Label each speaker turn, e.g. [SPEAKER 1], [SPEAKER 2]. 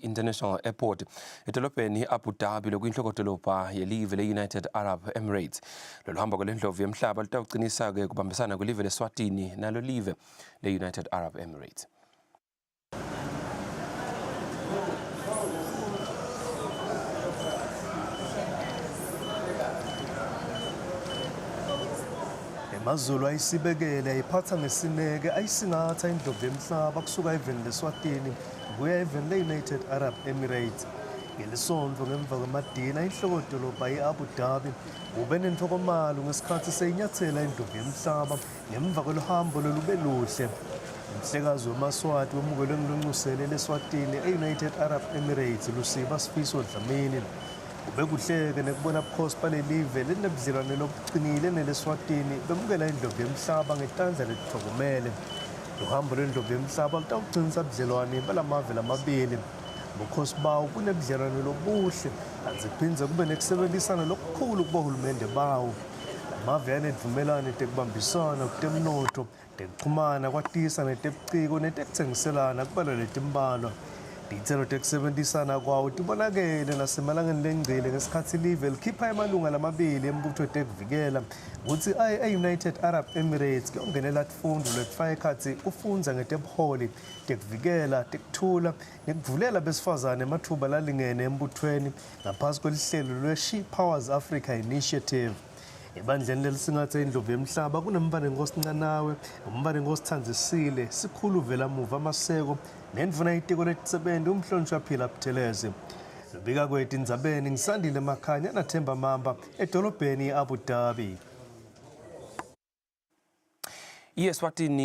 [SPEAKER 1] International Airport edolobheni i-Abu Dhabi lokuyinhlokodolobha yelive le-United Arab Emirates. Lolu hambo kwelendlovu yemhlaba lutawucinisa-ke kubambisana kwelive leSwatini nalo live le-United Arab Emirates.
[SPEAKER 2] Emazulu ayisibekele ayiphatha ngesineke ayisingatha indlovu yemhlaba kusuka eveni leSwatini kuya eveni le-United Arab Emirates. Ngelisonto ngemva kwemadina inhlokodolobha i-Abu Dhabi kube nentokomalo ngesikhathi seyinyathela indlovu yemhlaba ngemva kweluhambo lolube luhle. Umhlekazi wemaSwati wemukelwe ngilunxusele leSwatini e-United Arab Emirates Lusiba Sifiso Dlamini. Kube kuhleke nekubona bukhosi balelive linebudlelwane lobuqinile neleSwatini bemukela indlovu yemhlaba ngetandla letitfokomele. Luhambo lwendlovu yemhlaba lutawucinisa budlelwane balamave lamabili. Bukhosi bawo bunebudlelwane lobuhle kantsi kuphindze kube nekusebenzisana lokukhulu kubohulumende bawo. Lamave anedvumelane tekubambisana kutemnotfo, tekuchumana, kwatisa netebuciko netekutsengiselana kubalwa letimbalwa. Titselo tekusebentisana kwawo tibonakele nasemalangeni lengcile ngesikhatsi live likhipha emalunga lamabili embutfo wetekuvikela kutsi aye e-United Arab Emirates kuyongenela tifundvo letifaka ekhatsi kufundza ngetebuholi, tekuvikela, tekuthula nekuvulela besifazane ematfuba lalingene embuthweni ngaphasi kwelihlelo lwe-She Powers Africa Initiative. Ebandleni lelisingathe indlovu yemhlaba kunemntfwanenkosi Ncanawe, umntfwanenkosi Thandzisile, Sikhulu Velamuva Maseko nendvuna yetiko letisebenti umhlonishwa Phila Buthelezi. Lubika kwethu indzabeni ngisandile Makhanya naThemba Mamba edolobheni i-Abu Dhabi.
[SPEAKER 1] IEswatini.